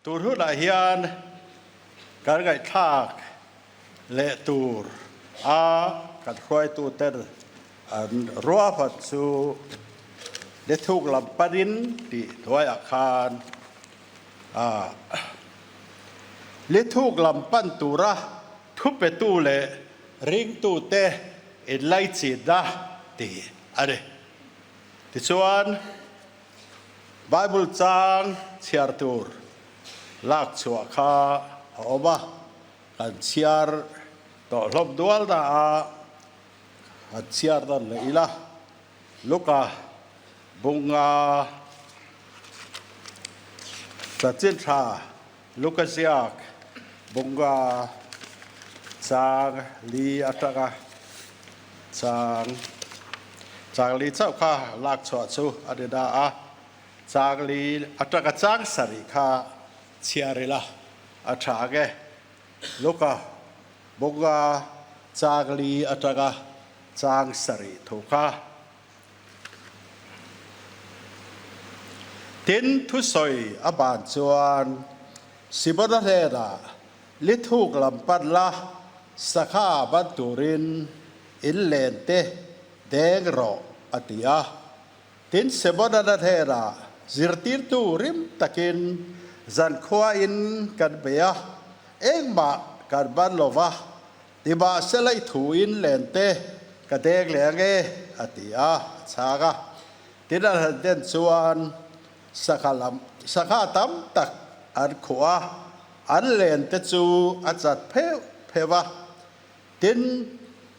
Tur hunah hian kan ngaihthlak leh tur a kan hruaituten an ruahman chu Lethuk lam panin tih hnuaiah khan a Lethuk lam pan tura thupetu leh ringtute inlaichinna tih a ni. Tichuan, Bible chang chhiar tur lak chhuah kha a awm a, kan chhiar tawh hlawm dual na a, han chhiar nawn leh ila. Luka bunga chanchin tha Luka ziak bunga chang li atanga chang chang li chauh kha lak chhuah chu a ni na a, chang li atanga chang sarih kha chhiar ila a tha ang e. Luka bunga chang li atanga chang sarih thu kha. Tin, thusawi a ban chuan Simona hnenah, Lithuk lam pan la, sangha ban turin in len te deng rawh, a ti a. Tin, Simonana hnenah, Zirtirtu rim takin zankhua in kan bei a, engmah kan ban lo va, Nimahsela i thu in len te ka deng leh ang e, a ti a, a chhang a. Tin an han den chuan sangha lam sangha tam tak an khuh a, an len te chu a chat pheuh pheuh a. Tin,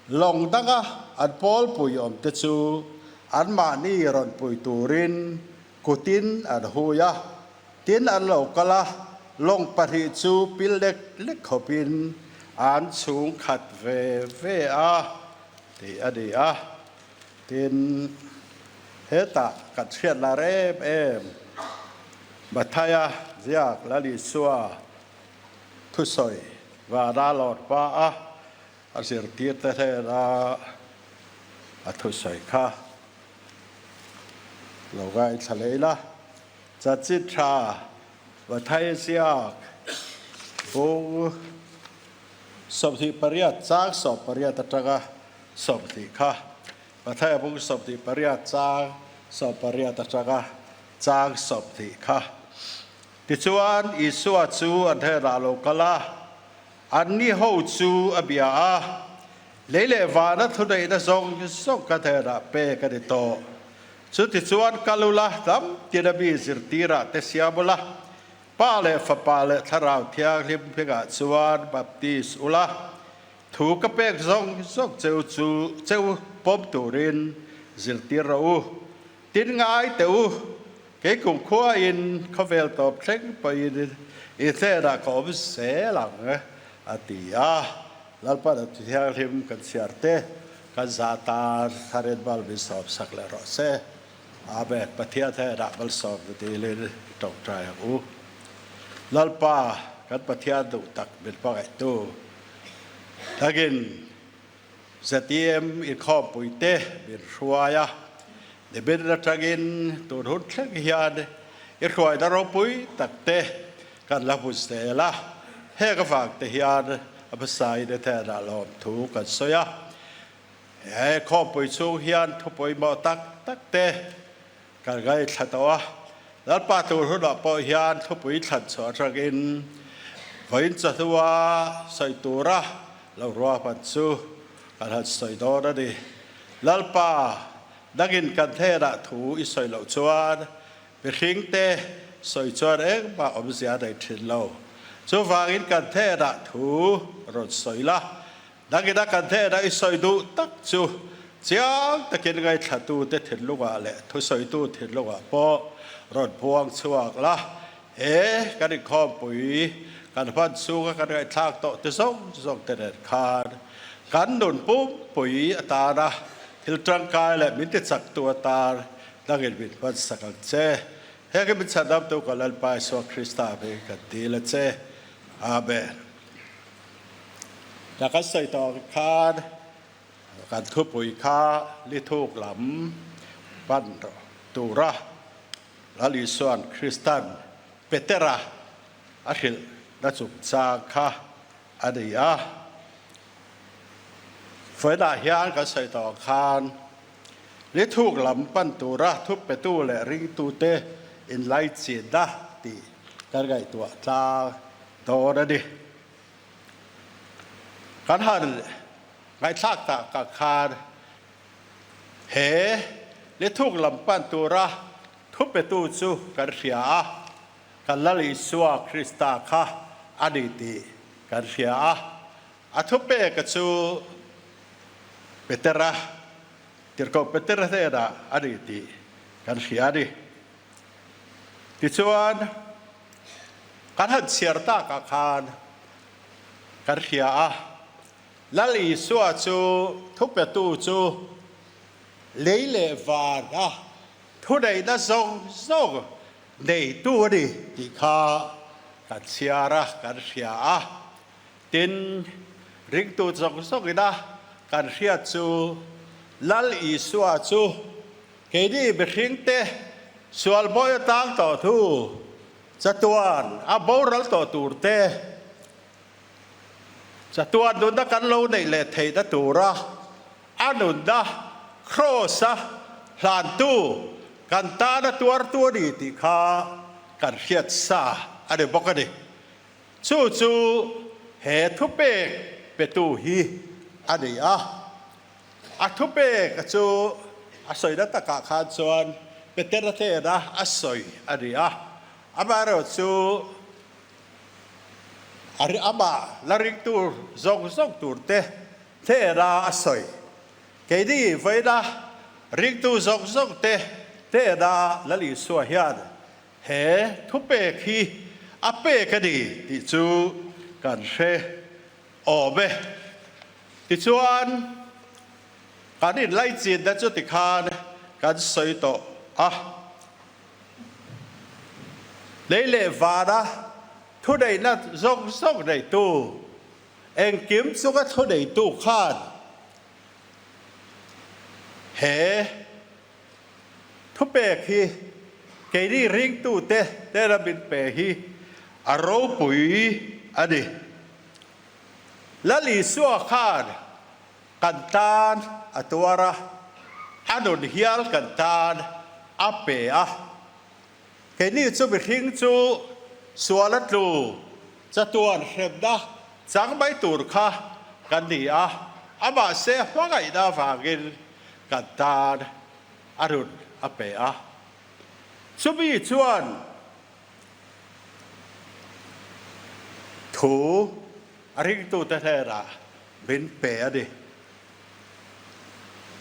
lawng danga an pawlpui awm te chu anmahni rawn pui turin kutin an hui a. Tin an lo kal a, lawng pahnih chu pil lek lek khawpin an chhung khat ve ve a tih a ni a. Tin, hetah kan hriat lar em em Mathaia ziak Lal Isua thusawi vana lawr hma a a zirtirte hnena a thusawi kha lo ngaithla leh ila. Chanchin tha Mathai ziak bung 28 chang 18 atanga 20 kha Mathai bung 28 chang 18 atanga chang 20 kha. Tichuan Isua chu an hnenah a lo kal a, anni ho chu a bia a, Lei leh vana thuneihna zawng zawng ka hnenah pek a ni tawh. Chutichuan kal ula, hnam tina mi zirtirah te siam ula, Pa leh Fapa leh Thlarau Thianghlim hmingah chuan baptis ula, thu ka pek zawng zawng cheu chu cheu pawm turin zirtir rawh u. Tin ngai teh u, kei kumkhuain khawvel tawp thleng pawhin i hnenah ka awm zel ang, a ti a. Lalpa Thianghlim kan chhiar te. Kan za tan Tharin mal min sawm sak leh rawh se. Amen. Pathian hnenah malsawm na dilin i tawngtai ang u. Lalpa, kan Pathian duh tak min hmangaihtu, nangin ZEM inkhawmpui te min hruai a, nimin atangin tun hun thleng hian i hruaina ropui tak te kan la hmu zel a, heng avang te hian a hmasain i hnenah lawmthu kan sawi a. He khawmpui chhung hian thu pawimawh tak tak te kan ngaithla tawh a, Lalpa tur hunah pawh hian thupui thlan chhuah atangin vawiin chawhnua sawi tura lo ruahman chu kan han sawi dawn a ni. Lalpa, nangin kan hnenah thu i sawi loh chuan Mihring te sawi chuan engmah awmzia nei thin lo. Chuvangin kan hnenah thu rawn sawi la, dangina kan hnenah i sawi duh tak chu chiang takin ngaithlatute thinlungah leh thusawitu thinlungah pawh rawn buang chhuak la. He kan inkhawmpui kan hman chhunga kan ngaihthlak tawh te zawng zawng te nen khan kan nun pumpui atana thil tangkai leh min tichaktu atan Dangin min hmansak ang che. Heng hi min chhandamtu ka Lalpa Isua Krista hmingin kan dil a che. Amen. Na kan sawi tawh ang khan kan thupui kha lithuk lam pan tura Lal Isuan Kristan Petera. a hrilh na chungchang kha a ni a. Vawiinah hian kan sawi tawh ang khan lithuk lam pan tura thupetu leh ringtute inlaichinna tih kan ngaihtuah tlang dawn a ni. Kan han ngaihthlak tak ah khan he lithuk lam pan tura thupetu chu kan hria a, kan Lal Isua Krista kha a ni tih kan hria a. A thupeka chu Petera, Tirhkoh Petera hnenah a ni tih kan hria a ni. Tichuan, kan han chhiar takah khan kan hria a, Lal Isua chu thupetu chu lei leh van a thuneihna zawng zawng neitu a ni tih kha kan chhiar a, kan hria a. Tin, ringtu zawng zawngina kan hriat chu Lal Isua chu keini mihringte sual bawi atang tawh thu chatuan a boral tawh tur te, chatuan nunna kan lo neih leh theihna tura a nunna Kraws-a hlantu kan tana tuartu a ni tih kha kan hriat sa a ni bawk a ni. Chu chu he thupek petu hi a ni a. A thupek chu a sawina takah khan chuan Petera hnena a sawi a ni a. Amaherawhchu amah la ringtu zawng zawng turte hnena a sawi. Keini vawiina ringtu zawng zawngte hnena Lal Isua hian He thupek hi a pek a ni tih chu kan hre awm e. Tichuan, kan inlaichinna chu tikhan kan sawi tawh a. Lei leh vana thuneihna zawng zawng neitu, engkim chunga thuneitu khan he Thupek hi keini ringtute hnena min pe hi a ropui a ni. Lal Isua khan kan tan a tuar a, a nun hial kan tan a pe a. Keini chu mihring chu sual a tlu chatuan hremna chang mai tur kha kan ni a, amahse hmangaihna avangin kan tan a run a pe a. Chumi chuan thu a ringtute hnenah min pe a ni.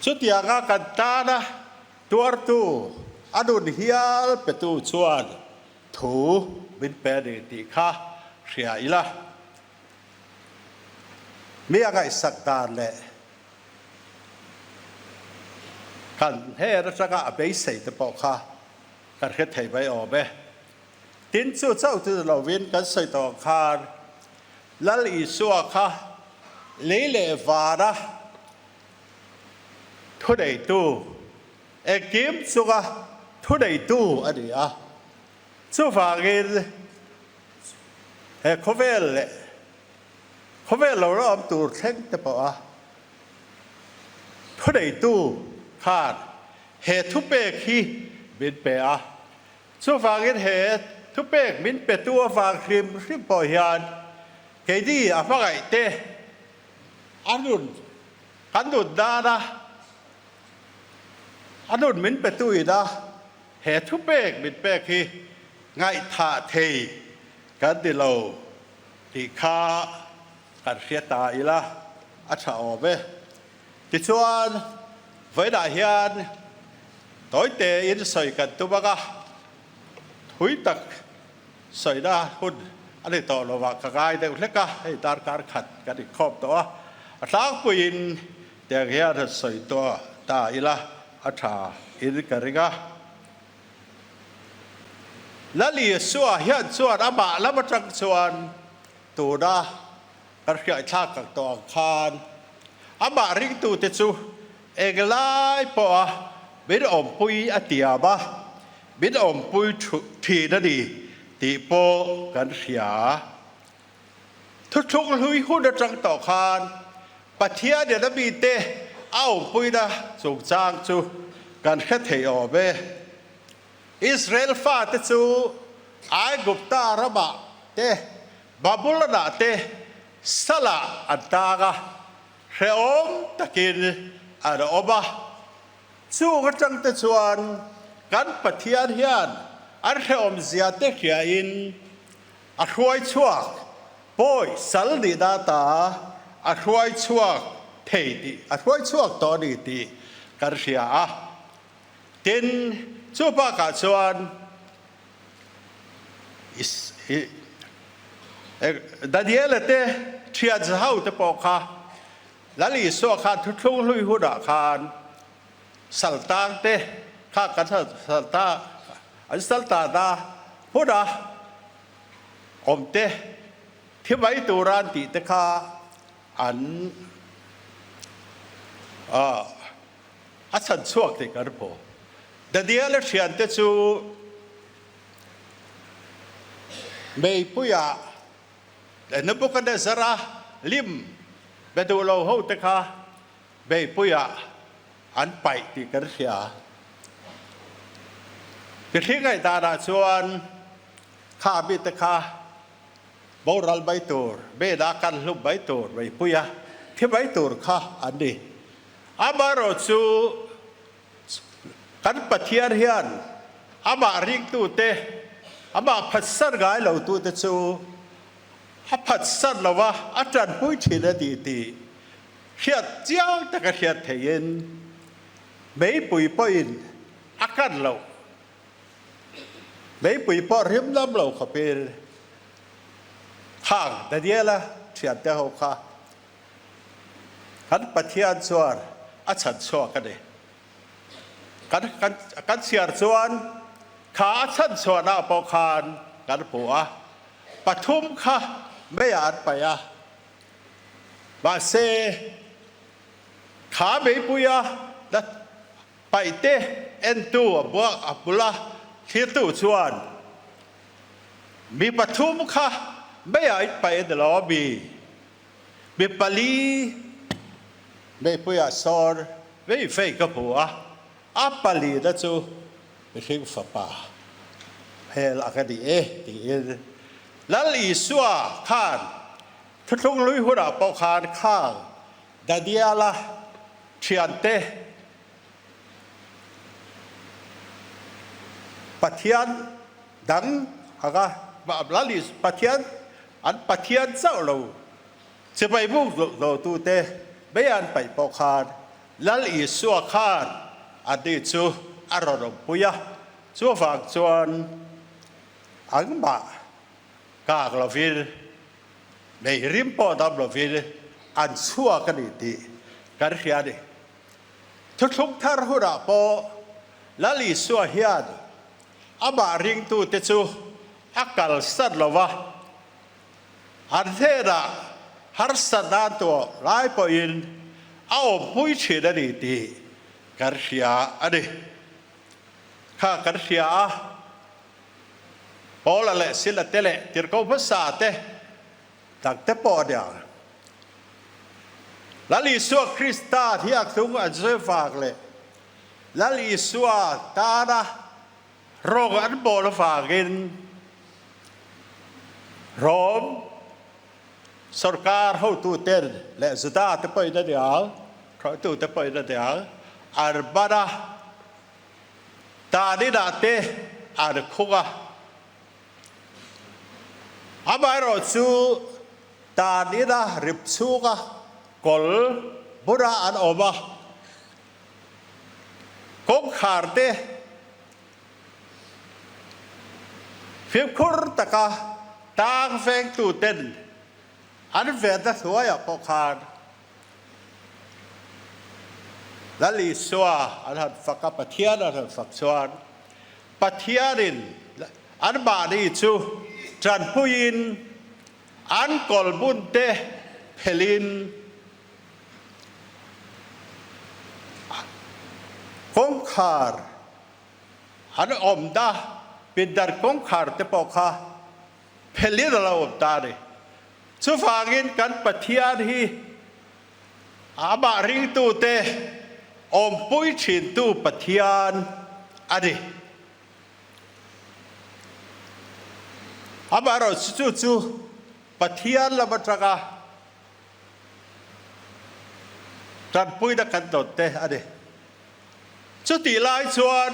Chutianga kan tana tuartu a nun hial petu chuan thu min pe a ni tih kha hria ila. Mi a ngaihsak dan leh Kan hnen atanga a beisei te pawh kha kan hre thei mai awm e. Tin, chu chauh chu lovin kan sawi tawh ang khan Lal Isua kha lei leh vana thuneitu, engkim chunga thuneitu a ni a. Chuvangin he khawvel leh Khawvel lo la awm tur thleng te pawh a thuneitu khan he thupek hi min pe a, chuvangin he thupek min petu avang hrim hrim pawh hian keini a hmangaih te a nun kan nun nana a nun min petu ina he thupek min pek hi ngaihthah thei kan ni lo. Tih kha kan hria ta ila a tha awm e. Tichuan, vawiinah hian tawite in sawi kan tum ang a, thui tak sawina hun a ni tawh lo ah ka ngai deuh hlek a, hei darkar khat kan inkhawm tawh a, a tlangpuiin tiang hian han sawi tawh ta ila a tha in ka ring a. Lal Isua hian chuan amah lam atang chuan tuna kan hriaithlak ang tawh ang khan amah ringtute chu englai pawha min awmpui a tiam a, min awmpui thin a ni. tih pawh kan hria. Thuthlung hlui hun atang tawh khan Pathianin a mite a awmpuina chungchang chu kan hre thei awm e. Israel fate chu Aigupta ramah te, Babulonah te salah an tang a, hrehawm takin an awm a. Chung atangte chuan kan Pathian hian an hrehawmzia te hriain a hruai chhuak, pawi sal nihna ta a hruai chhuak thei tih, a hruai chhuak tawh a ni tih kan hria a. Tin, chu bakah chuan Daniela te thian zaho te pawh kha Lal Isua khan thuthlung hlui hunah khan saltang te kha kan salta an salta na huna awm te thi mai tura an tih te kha an a chhan chhuak tih kan hmu. Daniela thiante chu meipuiah Nebuchadnezzar-a lim be duh lo ho te kha meipuiah an paih tih kan hria. Mihring ngaihdanah chuan kha mite kha boral mai tur, mena kan hlum mai tur, meipuia thi mai tur kha an ni. Amaherawhchu kan Pathian hian amah ringtute, amah phatsan ngai lotute chu a phatsan lo va, a tanpui thin a ni tih hriat chiang taka hriat theihin meipui pawhin a kan loh, meipui pawh rim lam lo khawpin khang Daniela thiante ho kha Kan Pathian chuan a chhan chhuak a ni. Kan kan kan chhiar chuan kha a chhan chhuahna pawh khan kan hmu a, pathum kha meiah an paih a, mahse kha meipuia la paihte entu a buak a bula thlirtu chuan mi pathum kha meiah in paih a ni lo a mi? Mi pali meipuiah sawn vei vei ka hmu a, a palina chu mihring fapa hmel a ka ni e tiin Lal Isua khan thuthlung lui hunah pawh khan khang Daniela thiante Pathian dang anga Lal Isua Pathian An Pathian chauh lo chibai buk dotute mei an paih pawh khan Lal Isua khan ani chu a rawn awmpui a, chuvang chuan angmah kak lovin mei rim pawh dam lovin an chhuak a ni tih kan hria a ni. Thuthlung thar hunah pawh Lal Isua hian amah ringtute chu a kalsan lo va, an hnenah harsat nan tuah lai pawhin a awmpui thin a ni tih kan hria a ni. Kha kan hria a, Paula leh Sila te leh tirhkoh hmasa te dang te pawh a nia. Lal Isua Krista thianghlung an sawi vang leh Lal Isua tana Rawng an bawl avangin Rom sorkar hotuten leh Juda te pawhin a ni ang, hruaitute pawhin a ni ang, an ban a, tan inah te an khung a. Amaherawhchu tan ina rip chhunga kawl buna an awm a, Kawngkhar te fimkhur taka tang vengtu ten an venna hnuaiah pawh khan Lal Isua an han fak a, Pathian an han fak chuan Pathianin anmahni chu tanpuiin an kawlhmun te phelhin Kawngkhar an awmna pindan kawngkhar te pawh kha phelin a lo awm ta a ni. Chuvangin kan Pathian hi amah ringtute awmpui thintu Pathian a ni. Amaherawhchu chu chu Pathian lam atanga tanpuina kan dawn te a ni. Chutih lai chuan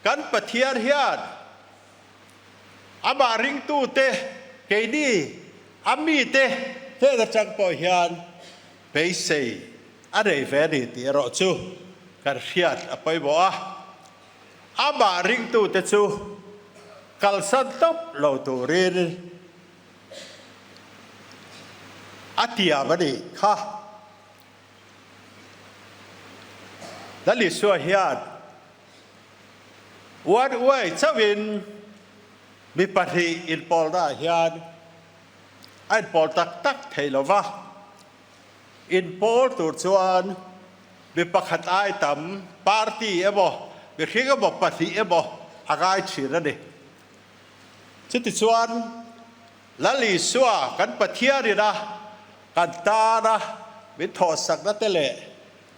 kan Pathian hian amah ringtute keini a mite hnen atang pawh hian beisei a nei ve a ni tih erawh chu kan hriat a pawimawh a. Amah ringtute chu kalsan tawp lo turin a tiam a nih kha. Lal Isua hian uan uai chauhin mi pahnih inpawlnaah hian a inpawl tak tak thei lo va, inpawl tur chuan mi pakhat ai tam party emaw mihring emaw pahnih emaw a ngai thin a ni. Chutichuan Lal Isua kan Pathianin a kan tana min thawhsakna te leh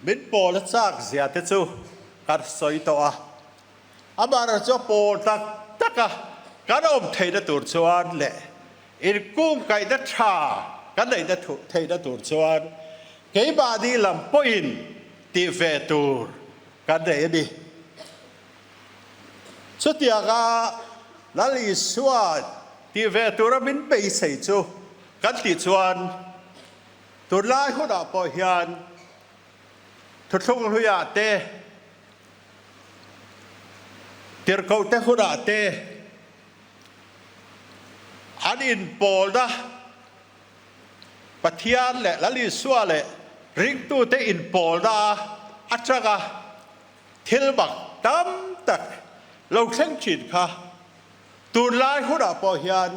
min pawl a chak zia te chu kan sawi tawh a. Amaherawhchu chu a pawl tak tak a kan awm theihna tur chuan leh inkungkaihna tha kan neihna theihna tur chuan keimahni lam pawhin tih ve tur kan nei a ni. Chutianga Lal Isua tih ve tura min beisei chu kan tih chuan tunlai hunah pawh hian thuthlung hluiah te, tirhkoh te hunah te an inpawlna Pathian leh Lal Isua leh ringtute inpawlna atanga Thil mak tam tak lo thleng thin kha tunlai hunah pawh hian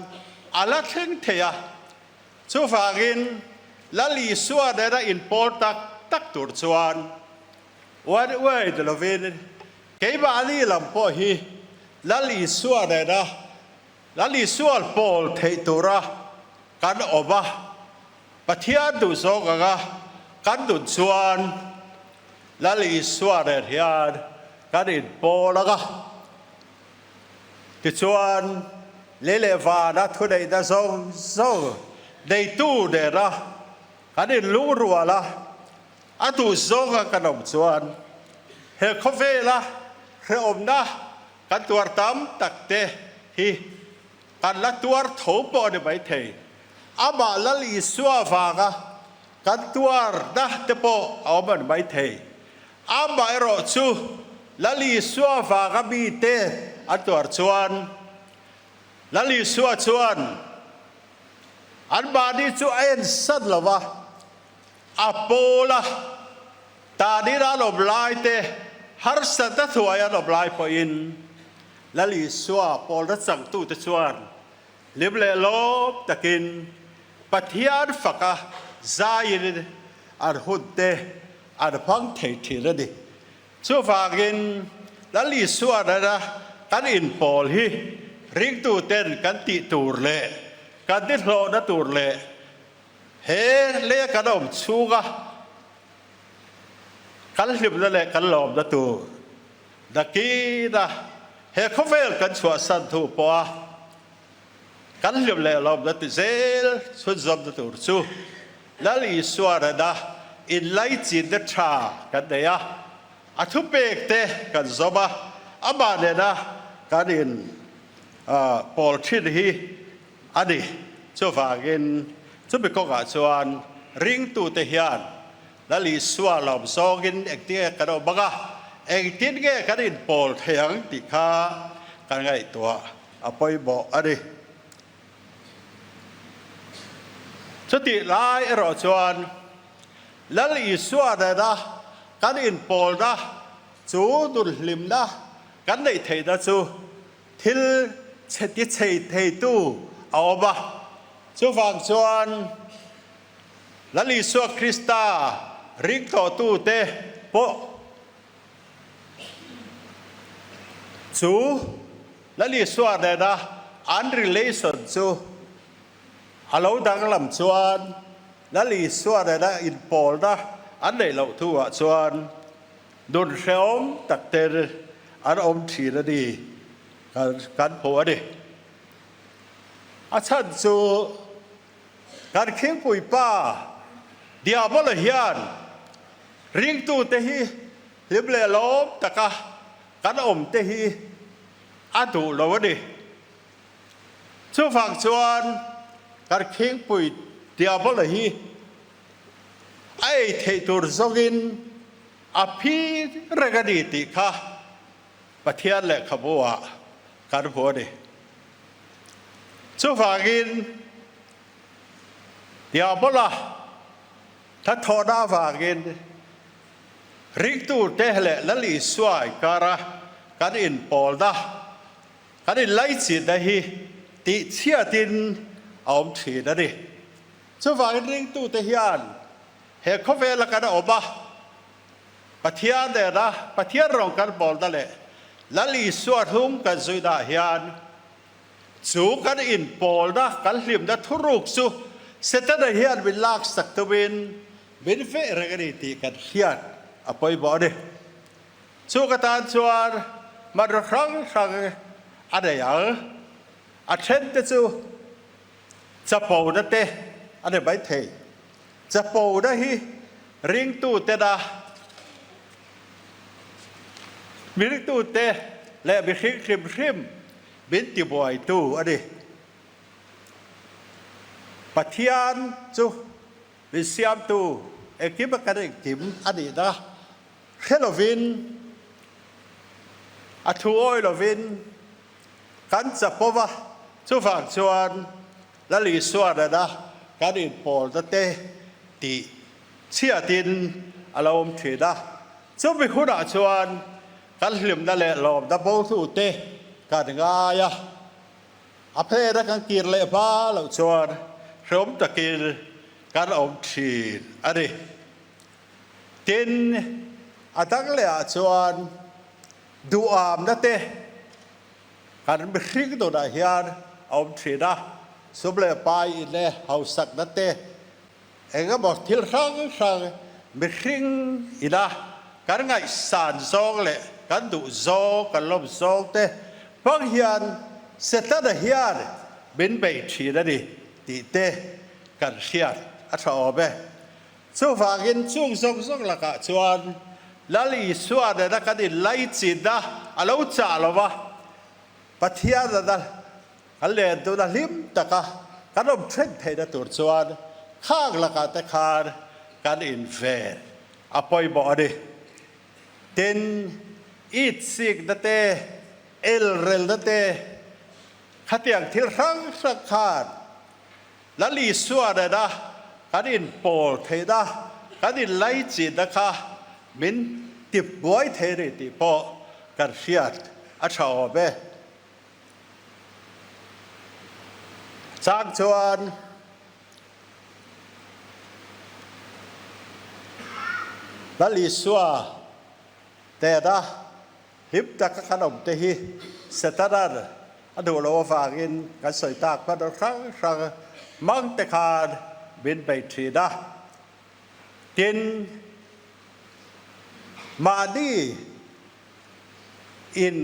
a la thleng thei a, chuvangin Lal Isua nena inpawl tak tak tur chuan uan uai ni lovin keimahni lam pawh hi Lal Isua nena Lal Isua pawl theih tura kan awm a, Pathian duhzawng anga kan nun chuan Lal Isua nen hian kan inpawl ang a. Tichuan, lei leh vana thuneihna zawng zawng neitu nena kan inlungrual a, a duhzawnga kan awm chuan he khawvela hrehawmna kan tuar tam takte hi kan la tuar tho pawh a ni maithei. Amah Lal Isua vanga kan tuarna te pawh a awm a ni maithei. Amah erawh chu Lal Isua vanga mite an tuar chuan Lal Isua chuan anmahni chu a ensan lo va, a pawl a, tanin an awm lai te, harsatna thuai an awm lai pawhin Lal Isua pawlna changtute chuan Hlim leh lawm takin Pathian faka zaiin an hunte an hmang thei thin a ni. Chuvangin Lal Isua nana kan inpawl hi ringtuten kan tih tur leh kan nihlawhna tur leh he lei kan awm chhunga kan hlimna leh kan lawmna tur Nakina he khawvel kan chhuahsan thu pawha kan hlim leh lawmna ti zel chhunzawmna tur chu Lal Isua rana inlaichinna tha kan nei a, a thupek te kan zawm a, amah nena kan in pawl thin hi a ni. Chuvangin chumi kawngah chuan ringtute hian Lal Isua lawm zawngin engtin nge kan awm ang a, engtin nge kan inpawl thei ang tih kha kan ngaihtuah a pawimawh a ni. Chutih lai erawh chuan Lal Isua nena kan inpawlna chu nunhlimna kan neih theihna chu thil chhe ti chei theitu a awm a, chuvang chuan Lal Isua Krista ring tawhtute pawh chu Lal Isua nena an relation chu A lo danglam chuan Lal Isua nena inpawlna an neih loh thuah chuan nun hrehawm tak ten an awm thin a ni kan hmu a ni. A chhan chu kan khingpui pa Diabola hian ringtute hi hlim leh lawm taka kan awm te hi a duh lo a ni. Chuvang chuan kan khingpui Diabola hi a ei theih tur zawngin a phi reng a ni tih kha Pathian lehkhabu ah kan hmu a ni. Chuvangin Diabola hnathawhna avangin ringtute leh Lal Isua inkara kan inpawlna, kan inlaichinna hi tihchhiatin a awm thin a ni. Chuvangin ringtute hian he khawvela kan awm a, Pathian nena Pathian rawng kan bawlna leh Lal Isua hlung kan zuinaah hian chu kan inpawlna, kan hlimna thuruk chu Setana hian min laksak tumin min veh reng a ni tih kan hriat a pawimawh a ni. Chu ka tan chuan hmanraw hrang hrang a nei ang. A thente chu chapona te a ni maithei. Chapona hi ringtutena ringtute leh mihring hrim hrim min tibuaitu a ni. Pathian chu min siamtu, engkim a kan engkim a nihna hre lovin, a thu awi lovin kan chapo va, chuvang chuan Lal Isua nena kan inpawlna te tih chhiatin a lo awm thin a. Chumi hunah chuan kan hlimna leh lawmna bo hnute kan ngai a, a phena kan kir leh hma loh chuan hreawm takin kan awm thin a ni. Tin, a dang lehah chuan duhamna te kan mihring nunah hian a awm thin a, sum leh pai in leh hausakna te eng emaw thil hrang hrang mihring ina kan ngaihsan zawng leh kan duh zawng, kan lawm zawng te hmang hian Setana hian min bei thin a ni tih te kan hriat a tha awm e. Chuvangin chung zawng zawng lakah chuan Lal Isua nena kan inlaichinna a lo chah lo va, Pathian nena kan len tuna hlim taka kan awm then theihna tur chuan khang lakah te khan kan inven a pawimawh a ni. Tin, itsikna te, elrelna te, khatiang thil hrang hrang khan Lal Isua nena kan inpawl theihna, kan inlaichinna kha min tibuai thei a ni tih pawh kan hriat a tha awm e. Chang chuan Lal Isua nena Hlim taka kan awm te hi Setana'n a duh loh avangin kan sawi tak hman hrang hrang hmang te khan min bei thin a. Tin, mahni in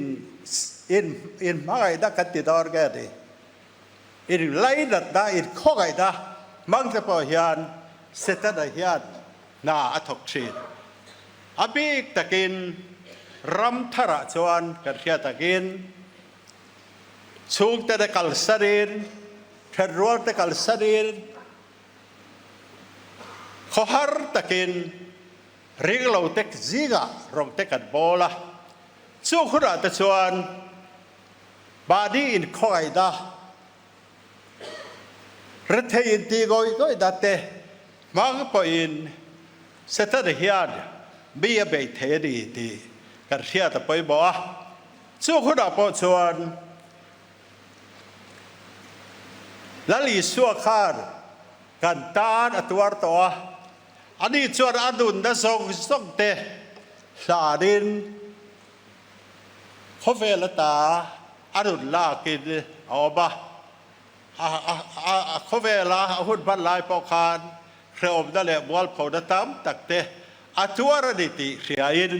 in inhmangaihna kan ti dawn nge ni? Inlainatna, inkhawngaihna hmang te pawh hian Setana hian hna a thawk thin. A bik takin ram tharah chuan kan hriat angin chhungte te kalsanin, thenrual te kalsanin, khawhar takin ringlo te zingah rawng te kan bawl a. Chu hunah te chuan mahni inkhawngaihna, rethei intih ngawih ngawihna te hmang pawhin Setana hian mi a beih thei a ni tih kan hriat a pawimawh a. Chu hunah pawh chuan Lal Isua khan kan tan a tuar tawh a, ani chuan a nunna zawng zawng te hlanin khawvel ata a rawn lakin a awm a. A khawvela a hun hman lai pawh khan hrehawmna leh mualphona tam tak te a tuar a ni tih hriain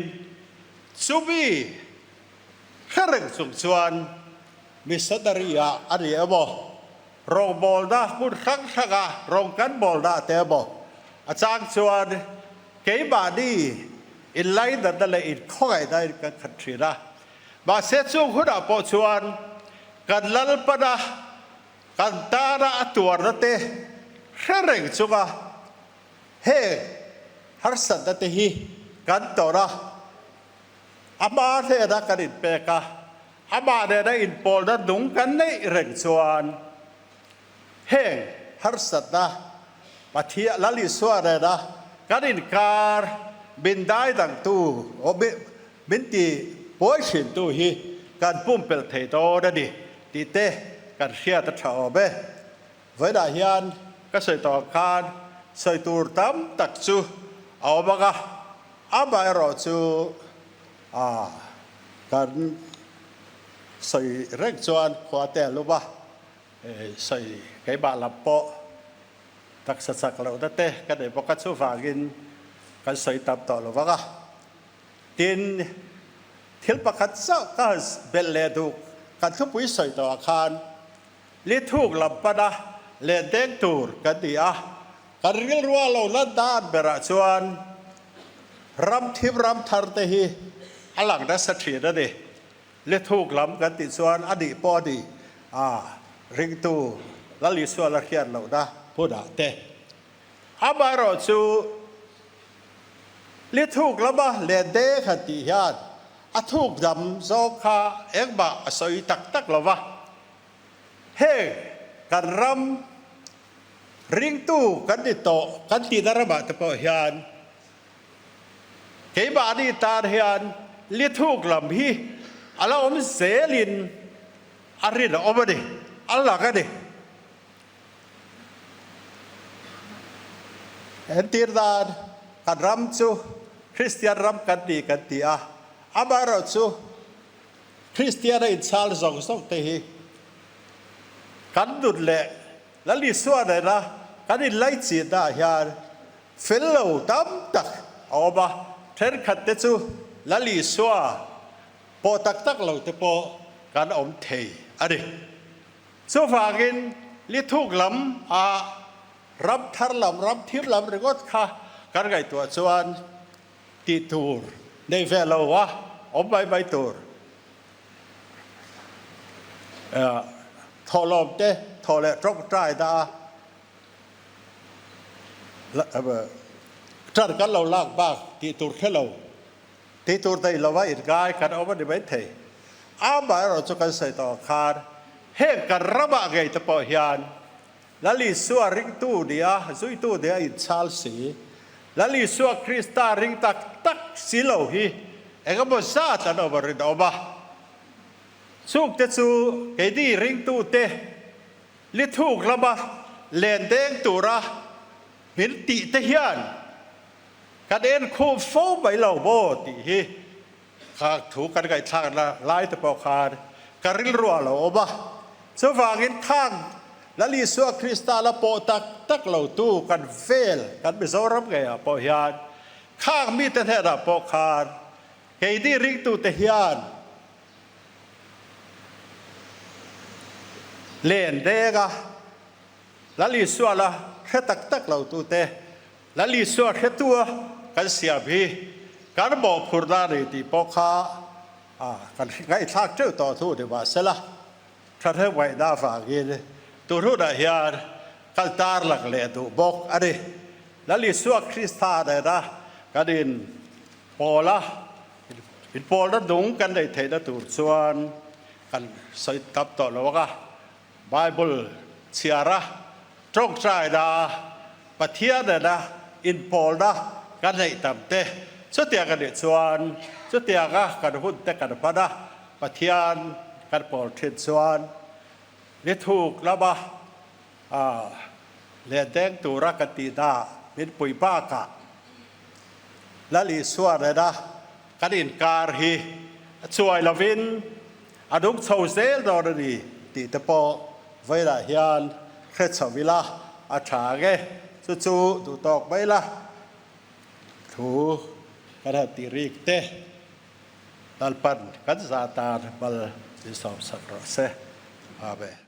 chumi hre reng chung chuan missionary-ah a ni emaw, rawngbawlna hmun hrang hranga rawng kan bawlna te emaw a chang chuan keimahni inlainatna leh inkhawngaihna in kan khat thin a. Mahse chung hunah pawh chuan kan Lalpana kan tana a tuarna te hre reng chunga heng harsatna te hi kan tawrh a, amah hnena kan inpek a, amah nena inpawlna nung kan neih reng chuan heng harsatna Pathian Lal Isua nena kan inkar min daidangtu Min ti pawi hrintu hi kan pumpelh thei dawn a ni tih te kan hriat a tha awm e. Vawiinah hian ka sawi tawh ang khan sawi tur tam tak chu a awm ang a, amaherawh chu kan sawi reng chuan khua te a lum a, sawi keimah lam pawh taksa chak lohna te ka nei bawk a, chuvangin kan sawi tam tawh lo vang a. Tin, thil pakhat chauh ka han belh leh duh, kan thupui sawi tawhah khan lithuk lam pana len deng tur kan ni a, kan rilrua lo lan dan berah chuan ram thim ram thar te hi a lang nasa thin a ni. Lithuk lam kan tih chuan a nih pawh a ni a, ringtu Lal Isua la hriat lohna hmunah te. Amaherawhchu, Li thuk lama len deng han tih hian a thuk dam zawng kha engmah a sawi tak tak lo va. Heng kan ram ringtu kan ni tawh kan tihna ramah te pawh hian keimahni tan hian li thuk lam hi a la awm zelin a rinawm a ni, a lang a ni. Entir dan, kan ram chu Kristian ram kan ni kan ti a, amaherawh chu Kristian a inchhal zawng zawng te hi kan nun leh Lal Isua nena kan inlaichinna ah hian fel lo tam tak a awm a, thenkhat te chu Lal Isua pawh tak tak lo te pawh kan awm thei a ni. Chuvangin lithuk lam a ram thar lam, ram thim lam ringawt kha kan ngaihtuah chuan tih tur nei ve lo a awm mai mai tur. Thawhlawm te thawh leh tawngtai na a tan kan lo lak bak tih tur hre lo. Tih tur daih lova inngai kan awm a ni maithei. Amaherawh chu kan sawi tawh ang khan heng kan ramah ngei te pawh hian Lal Isua ringtu nia, zuitu nia inchhal si, Lal Isua Krista ring tak tak si lo hi eng emaw zat an awm a rinawm a. Chungte chu keini ringtute lithuk lama len deng tura min tih te hian Kan en khum fo mai lo maw tih hi kha thu kan ngaihthlakna lai te pawh khan ka rilru a lo awm a. Chuvangin khang Lal Isua Krista la pawh tak tak lo tu kan vel kan Mizoram ngeiah pawh hian khang mite hnenah pawh khan keini ringtute hian len denga Lal Isua la hre tak tak lo tute Lal Isua hretua kan siam hi kan mawhphurhna a ni tih pawh kha kan ngaihthlak teuh tawh thu ni mahsela thahnem ngaihna avangin tun hunah hian kal tar lang leh duh bawk a ni. Lal Isua Krista nena kan inpawl a, inpawlna nung kan neih theihna tur chuan kan sawi tam tawh lo ang a, Bible chhiar a, tawngtaina, Pathian nena inpawlna kan neih tam te, chutiang a nih chuan chutianga kan hun te kan hman a, Pathian kan pawl thin chuan ni thuk lama len deng tura kan tihna min pui bakah Lal Isua nena kan inkar hi a chuai lovin a nung chho zel dawn a ni tih te pawh. Vawilah hian hre chho ila a tha ang e. Chu chu duh tawk mai la. Thu kan han tih rik te Lalpan kan zah tan mal min sawmsak rawh se. Amen.